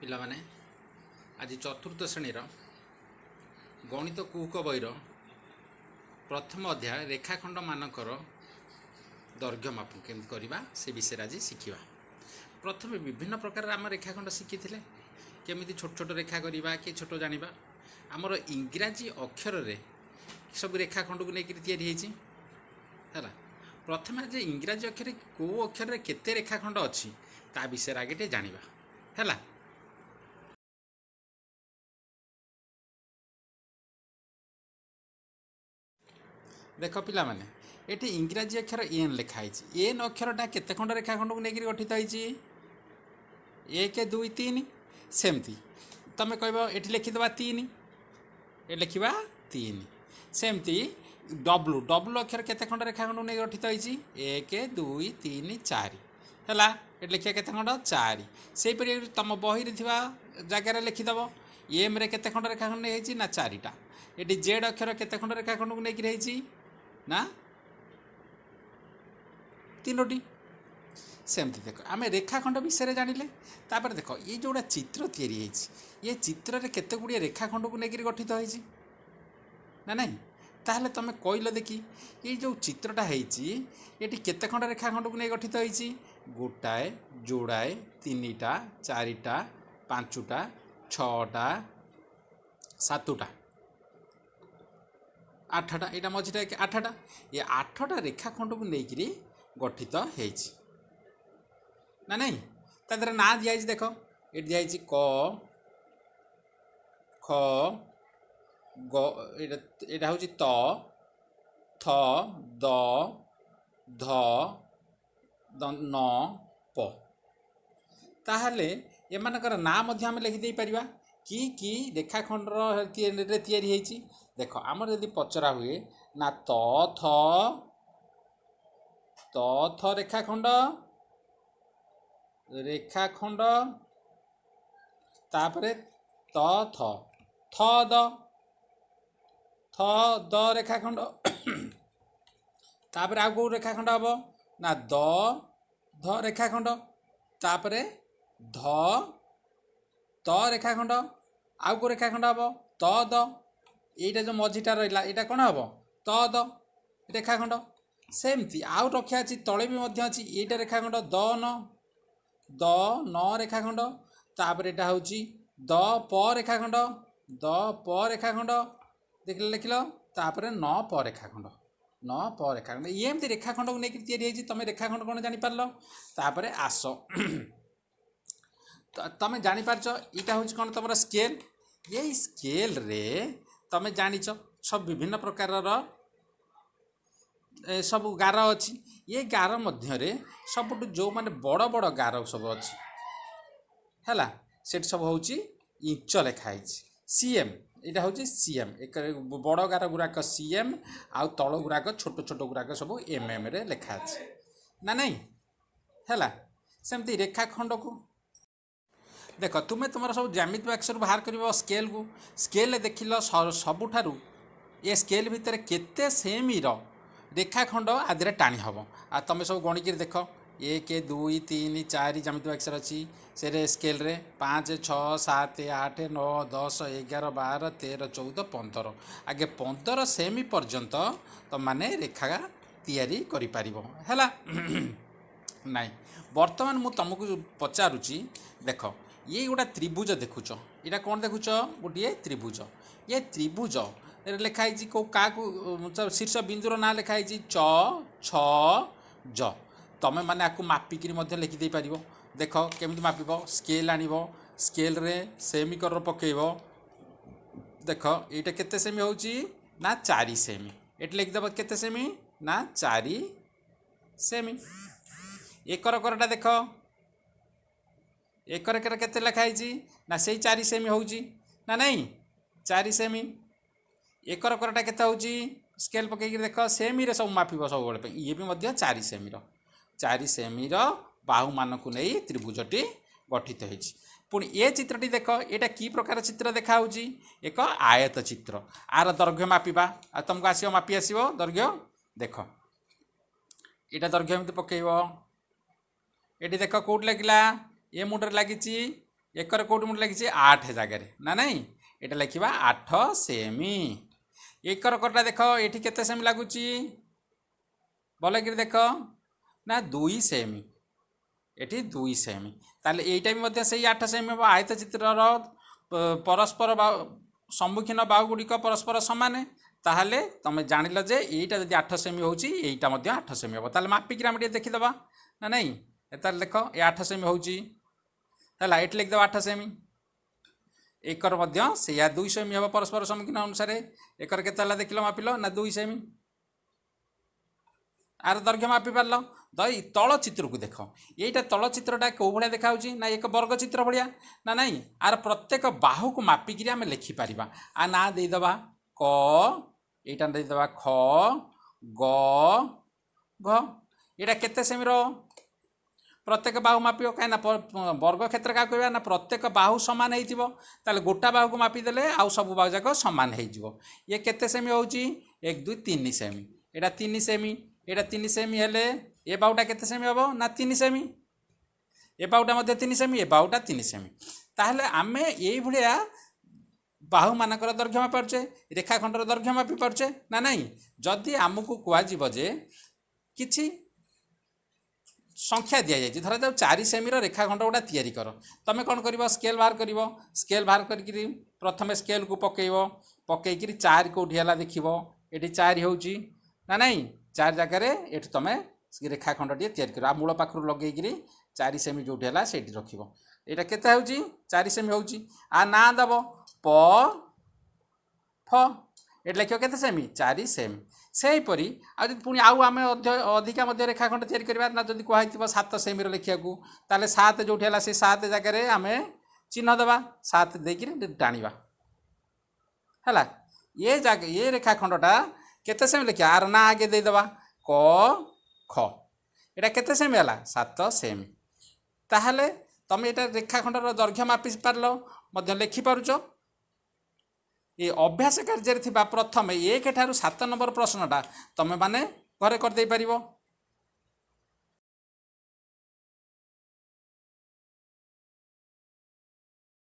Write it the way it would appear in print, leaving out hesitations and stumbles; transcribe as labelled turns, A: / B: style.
A: ପିଲାମାନେ, ଆଜି ଚତୁର୍ଥ ଶ୍ରେଣୀର ଗଣିତ କୁହୁକ ବହିର ପ୍ରଥମ ଅଧ୍ୟାୟ ରେଖାଖଣ୍ଡମାନଙ୍କର ଦୈର୍ଘ୍ୟ ମାପ କେମିତି କରିବା, ସେ ବିଷୟରେ ଆଜି ଶିଖିବା। ପ୍ରଥମେ ବିଭିନ୍ନ ପ୍ରକାରର ଆମ ରେଖାଖଣ୍ଡ ଶିଖିଥିଲେ, କେମିତି ଛୋଟ ଛୋଟ ରେଖା କରିବା କି ଛୋଟ ଜାଣିବା। ଆମର ଇଂରାଜୀ ଅକ୍ଷରରେ ସବୁ ରେଖାଖଣ୍ଡକୁ ନେଇକରି ତିଆରି ହେଇଛି। ହେଲା, ପ୍ରଥମେ ଆଜି ଇଂରାଜୀ ଅକ୍ଷରରେ କେଉଁ ଅକ୍ଷରରେ କେତେ ରେଖାଖଣ୍ଡ ଅଛି, ତା ବିଷୟରେ ଆଗେ ଟିକେ ଜାଣିବା। ହେଲା, ଦେଖ ପିଲାମାନେ, ଏଠି ଇଂରାଜୀ ଅକ୍ଷର ଏନ୍ ଲେଖା ହେଇଛି। ଏନ୍ ଅକ୍ଷରଟା କେତେ ଖଣ୍ଡ ରେଖାଖଣ୍ଡକୁ ନେଇକରି ଗଠିତ ହେଇଛି? ଏକ, ଦୁଇ, ତିନି। ସେମିତି ତମେ କହିବ, ଏଠି ଲେଖିଦେବା ତିନି, ଏଠି ଲେଖିବା ତିନି। ସେମିତି ଡବ୍ଲୁ, ଡବ୍ଲୁ ଅକ୍ଷର କେତେ ଖଣ୍ଡ ରେଖାଖଣ୍ଡକୁ ନେଇ ଗଠିତ ହେଇଛି? ଏକ, ଦୁଇ, ତିନି, ଚାରି। ହେଲା, ଏଠି ଲେଖିବା କେତେ ଖଣ୍ଡ? ଚାରି। ସେହିପରି ତୁମ ବହିରେ ଥିବା ଜାଗାରେ ଲେଖିଦେବ, ଏମ୍ରେ କେତେ ଖଣ୍ଡ ରେଖାଖଣ୍ଡ ହେଇଛି ନା ଚାରିଟା। ଏଠି ଜେଡ୍ ଅକ୍ଷର କେତେ ଖଣ୍ଡ ରେଖାଖଣ୍ଡକୁ ନେଇକରି ହେଇଛି ନା ତିନୋଟି। ସେମିତି ଦେଖ, ଆମେ ରେଖାଖଣ୍ଡ ବିଷୟରେ ଜାଣିଲେ। ତାପରେ ଦେଖ, ଏଇ ଯେଉଁଟା ଚିତ୍ର ତିଆରି ହେଇଛି, ଏ ଚିତ୍ରରେ କେତେ ଗୁଡ଼ିଏ ରେଖାଖଣ୍ଡକୁ ନେଇକରି ଗଠିତ ହେଇଛି ନା ନାହିଁ? ତାହେଲେ ତୁମେ କହିଲ ଦେଖି, ଏଇ ଯେଉଁ ଚିତ୍ରଟା ହେଇଛି, ଏଠି କେତେ ଖଣ୍ଡ ରେଖାଖଣ୍ଡକୁ ନେଇ ଗଠିତ ହେଇଛି? ଗୋଟାଏ, ଯୋଡ଼ାଏ, ତିନିଟା, ଚାରିଟା, ପାଞ୍ଚଟା, ଛଅଟା, ସାତଟା, ଆଠଟା। ଏଇଟା ମଝିଟା ଆଠଟା। ଏ ଆଠଟା ରେଖାଖଣ୍ଡକୁ ନେଇକରି ଗଠିତ ହେଇଛି ନା ନାଇଁ? ତା ଦେହରେ ନାଁ ଦିଆହେଇଛି। ଦେଖ, ଏଠି ଦିଆହେଇଛି କ, ଖ, ଗ, ଏଇଟା ହେଉଛି ତ, ଥ, ଦ, ଧ, ନ, ପ। ତାହେଲେ ଏମାନଙ୍କର ନାଁ ମଧ୍ୟ ଆମେ ଲେଖିଦେଇପାରିବା, କି କି ରେଖାଖଣ୍ଡର ତିଆରି ହେଇଛି। ଦେଖ, ଆମର ଯଦି ପଚରା ହୁଏ ନା ତ ଥ, ତ ଥ ରେଖାଖଣ୍ଡ, ରେଖାଖଣ୍ଡ, ତାପରେ ତ ଥ, ଥ ଦ, ଥ ଦ ରେଖାଖଣ୍ଡ, ତାପରେ ଆଉ କେଉଁ ରେଖାଖଣ୍ଡ ହେବ ନା ଦ ଧ ରେଖାଖଣ୍ଡ, ତାପରେ ଧ ତ ରେଖାଖଣ୍ଡ, ଆଉ କେଉଁ ରେଖାଖଣ୍ଡ ହେବ? ତ ଦ। ଏଇଟା ଯେଉଁ ମଝିଟା ରହିଲା, ଏଇଟା କ'ଣ ହେବ? ତ ଦ ରେଖାଖଣ୍ଡ। ସେମିତି ଆଉ ରଖିଆ ଅଛି, ତଳେ ବି ମଧ୍ୟ ଅଛି। ଏଇଟା ରେଖାଖଣ୍ଡ ଦ ନ, ଦ ନ ରେଖାଖଣ୍ଡ। ତାପରେ ଏଇଟା ହେଉଛି ଦ ପ ରେଖାଖଣ୍ଡ, ଦ ପ ରେଖାଖଣ୍ଡ। ଦେଖିଲ, ଲେଖିଲ। ତାପରେ ନ ପ ରେଖାଖଣ୍ଡ, ନ ପ ରେଖାଖଣ୍ଡ। ଏମିତି ରେଖାଖଣ୍ଡକୁ ନେଇକି ତିଆରି ହେଇଛି। ତମେ ରେଖାଖଣ୍ଡ କ'ଣ ଜାଣିପାରିଲ। ତାପରେ ଆସ, ତମେ ଜାଣିପାରୁଛ ଏଇଟା ହେଉଛି କ'ଣ? ତୁମର ସ୍କେଲ୍। ଏଇ ସ୍କେଲ୍ରେ ତମେ ଜାଣିଛ ସବୁ ବିଭିନ୍ନ ପ୍ରକାରର ସବୁ ଗାର ଅଛି। ଏ ଗାର ମଧ୍ୟରେ ସବୁଠୁ ଯେଉଁମାନେ ବଡ଼ ବଡ଼ ଗାର ସବୁ ଅଛି, ହେଲା, ସେଠି ସବୁ ହେଉଛି ଇଞ୍ଚ ଲେଖା ହେଇଛି, ସି ଏମ୍। ଏଇଟା ହେଉଛି ସି ଏମ୍। ଏକ ବଡ଼ ଗାର ଗୁଡ଼ାକ ସି ଏମ୍, ଆଉ ତଳ ଗୁଡ଼ାକ ଛୋଟ ଛୋଟ ଗୁଡ଼ାକ ସବୁ ଏମ୍ ଏମ୍ରେ ଲେଖା ଅଛି ନା ନାଇଁ? ହେଲା, ସେମିତି ରେଖାଖଣ୍ଡକୁ ଦେଖ, ତୁମେ ତୁମର ସବୁ ଜ୍ୟାମିତି ବାକ୍ସରୁ ବାହାର କରିବ ସ୍କେଲ୍କୁ। ସ୍କେଲ୍ରେ ଦେଖିଲ, ସବୁଠାରୁ ଏ ସ୍କେଲ୍ ଭିତରେ କେତେ ସେମିର ରେଖାଖଣ୍ଡ ଆଦିରେ ଟାଣି ହେବ? ଆଉ ତୁମେ ସବୁ ଗଣିକିରି ଦେଖ। ଏକ, ଦୁଇ, ତିନି, ଚାରି ଜ୍ୟାମିତି ବାକ୍ସରେ ଅଛି। ସେରେ ସ୍କେଲ୍ରେ 5, 6, 7, 8, 9, 10, 11, 12, 13, 14, 15। ଆଗେ 15 ସେମି ପର୍ଯ୍ୟନ୍ତ ତୁମମାନେ ରେଖା ତିଆରି କରିପାରିବ। ହେଲା ନାଇଁ? ବର୍ତ୍ତମାନ ମୁଁ ତୁମକୁ ପଚାରୁଛି, ଦେଖ, ଇଏ ଗୋଟା ତ୍ରିଭୁଜ ଦେଖୁଛ। ଏଇଟା କ'ଣ ଦେଖୁଛ? ଗୋଟିଏ ତ୍ରିଭୁଜ। ଏ ତ୍ରିଭୁଜ ଲେଖା ହେଇଛି କେଉଁ କାହାକୁ ଶୀର୍ଷ ବିନ୍ଦୁର ନାଁ ଲେଖା ହେଇଛି ଚ, ଛ, ଜ। ତମେ ମାନେ ଆକୁ ମାପିକିରି ମଧ୍ୟ ଲେଖିଦେଇପାରିବ। ଦେଖ କେମିତି ମାପିବ। ସ୍କେଲ୍ ଆଣିବ, ସ୍କେଲ୍ରେ ସେମି କର ପକେଇବ। ଦେଖ, ଏଇଟା କେତେ ସେମି ହେଉଛି ନା 4 ସେମି। ଏଠି ଲେଖିଦେବ କେତେ ସେମି ନା 4 ସେମି। ଏକର କରଟା ଦେଖ, ଏକର ଏକର କେତେ ଲେଖା ହେଇଛି ନା ସେଇ 4 ସେମି ହେଉଛି ନା ନାଇଁ? 4 ସେମି। ଏକର କରଟା କେତେ ହେଉଛି? ସ୍କେଲ୍ ପକେଇକି ଦେଖ। ସେମିରେ ସବୁ ମାପିବ ସବୁବେଳେ ପାଇଁ। ଇଏ ବି ମଧ୍ୟ 4 ସେମିର, 4 ସେମିର ବାହୁମାନଙ୍କୁ ନେଇ ତ୍ରିଭୁଜଟି ଗଠିତ ହେଇଛି। ପୁଣି ଏ ଚିତ୍ରଟି ଦେଖ, ଏଇଟା କି ପ୍ରକାର ଚିତ୍ର ଦେଖାହେଉଛି? ଏକ ଆୟତ ଚିତ୍ର। ଆର ଦୈର୍ଘ୍ୟ ମାପିବା। ଆଉ ତୁମକୁ ଆସିବ, ମାପି ଆସିବ ଦୈର୍ଘ୍ୟ? ଦେଖ, ଏଇଟା ଦୈର୍ଘ୍ୟ ଏମିତି ପକେଇବ। ଏଠି ଦେଖ, କେଉଁଠି ଲାଗିଲା? ଏ ମୁଣ୍ଡରେ ଲାଗିଛି। ଏକର କେଉଁଠି ମୁଁ ଲେଖିଛି? 8 ଜାଗାରେ ନା ନାଇଁ? ଏଇଟା ଲେଖିବା 8 ସେମି। ଏକର କରଟା ଦେଖ, ଏଠି କେତେ ସେମି ଲାଗୁଛି? ଭଲକିରି ଦେଖ ନା, 2 ସେମି। ଏଠି 2 ସେମି। ତାହେଲେ ଏଇଟା ବି ମଧ୍ୟ ସେଇ 8 ସେମି ହେବ। ଆୟତ ଚିତ୍ରର ପରସ୍ପର ସମ୍ମୁଖୀନ ବାହୁ ଗୁଡ଼ିକ ପରସ୍ପର ସମାନ। ତାହେଲେ ତମେ ଜାଣିଲ ଯେ ଏଇଟା ଯଦି 8 ସେମି ହେଉଛି, ଏଇଟା ମଧ୍ୟ 8 ସେମି ହେବ। ତାହେଲେ ମାପିକିରି ଆମେ ଟିକେ ଦେଖିଦେବା ନା ନାଇଁ? ତାହେଲେ ଦେଖ, ଏ 8 ସେମି ହେଉଛି। ହେଲା, ଏଠି ଲେଖିଦେବା 8 ସେମି। ଏକର ମଧ୍ୟ ସେଇଆ 2 ସେମି ହେବ ପରସ୍ପର ସମ୍ମୁଖୀନ ଅନୁସାରେ। ଏକର କେତେ ହେଲା ଦେଖିଲ, ମାପିଲ ନା? 2 ସେମି। ଆର ଦୈର୍ଘ୍ୟ ମାପି ପାରିଲ। ତଳ ଚିତ୍ରକୁ ଦେଖ। ଏଇଟା ତଳ ଚିତ୍ରଟା କେଉଁ ଭଳିଆ ଦେଖାହେଉଛି ନା, ଏକ ବର୍ଗ ଚିତ୍ର ଭଳିଆ ନା ନାଇଁ? ଆର ପ୍ରତ୍ୟେକ ବାହୁକୁ ମାପିକିରି ଆମେ ଲେଖିପାରିବା। ଆ ନାଁ ଦେଇଦେବା କ, ଏଇଟା ଦେଇଦେବା ଖ, ଗ, ଘ। ଏଇଟା କେତେ ସେମିର? ପ୍ରତ୍ୟେକ ବାହୁ ମାପିବ। କାହିଁକିନା ବର୍ଗ କ୍ଷେତ୍ର କାହାକୁ କହିବା ନା, ପ୍ରତ୍ୟେକ ବାହୁ ସମାନ ହେଇଥିବ। ତାହେଲେ ଗୋଟା ବାହୁକୁ ମାପିଦେଲେ ଆଉ ସବୁ ବାହୁ ଯାକ ସମାନ ହେଇଯିବ। ଇଏ କେତେ ସେମି ହେଉଛି? 1, 2, 3 ସେମି। ଏଇଟା 3 ସେମି। ଏଇଟା 3 ସେମି ହେଲେ ଏ ବାହୁଟା କେତେ ସେମି ହେବ ନା, 3 ସେମି। ଏ ବାହୁଟା ମଧ୍ୟ 3 ସେମି, ଏ ବାହୁଟା 3 ସେମି। ତାହେଲେ ଆମେ ଏଇଭଳିଆ ବାହୁମାନଙ୍କର ଦୈର୍ଘ୍ୟ ମାପି ପାରୁଛେ, ରେଖାଖଣ୍ଡର ଦୈର୍ଘ୍ୟ ମାପି ପାରୁଛେ ନା ନାହିଁ? ଯଦି ଆମକୁ କୁହାଯିବ ଯେ କିଛି ସଂଖ୍ୟା ଦିଆଯାଇଛି, ଧରାଯାଉ 4 ସେମିର ରେଖାଖଣ୍ଡ ଗୁଡ଼ା ତିଆରି କର, ତମେ କ'ଣ କରିବ? ସ୍କେଲ୍ ବାହାର କରିବ। ସ୍କେଲ୍ ବାହାର କରିକିରି ପ୍ରଥମେ ସ୍କେଲ୍କୁ ପକାଇବ। ପକାଇକିରି 4 କେଉଁଠି ହେଲା ଦେଖିବ। ଏଠି 4 ହେଉଛି ନା ନାହିଁ? 4 ଜାଗାରେ ଏଠି ତମେ ରେଖାଖଣ୍ଡଟିଏ ତିଆରି କରିବ। ଆଉ ମୂଳ ପାଖରୁ ଲଗେଇକିରି 4 ସେମି ଯେଉଁଠି ହେଲା ସେଇଠି ରଖିବ। ଏଇଟା କେତେ ହେଉଛି? 4 ସେମି ହେଉଛି। ଆ ନାଁ ଦେବ ପ, ଫ। ଏଠି ଲେଖିବ କେତେ ସେମି? 4 ସେମି। ସେହିପରି ଆଉ ଯଦି ପୁଣି ଆଉ ଆମେ ଅଧିକା ମଧ୍ୟ ରେଖାଖଣ୍ଡ ତିଆରି କରିବା ନା, ଯଦି କୁହାହେଇଥିବ 7 ସେମିର ଲେଖିବାକୁ, ତାହେଲେ 7 ଯେଉଁଠି ହେଲା ସେ 7 ଜାଗାରେ ଆମେ ଚିହ୍ନ ଦେବା। 7 ଦେଇକିରି ଟାଣିବା। ହେଲା, ଏ ଜାଗା ଏ ରେଖାଖଣ୍ଡଟା କେତେ ସେମି ଲେଖିବା? ଆର ନାଁ ଆଗେ ଦେଇଦେବା କ, ଖ। ଏଇଟା କେତେ ସେମି ହେଲା? 7 ସେମି। ତାହେଲେ ତମେ ଏଇଟା ରେଖାଖଣ୍ଡର ଦୈର୍ଘ୍ୟ ମାପି ପାରିଲ, ମଧ୍ୟ ଲେଖିପାରୁଛ। ଏ ଅଭ୍ୟାସ କାର୍ଯ୍ୟରେ ଥିବା ପ୍ରଥମେ 1 ଠାରୁ 7 ନମ୍ବର ପ୍ରଶ୍ନଟା ତମେ ମାନେ ଘରେ କରିଦେଇପାରିବ।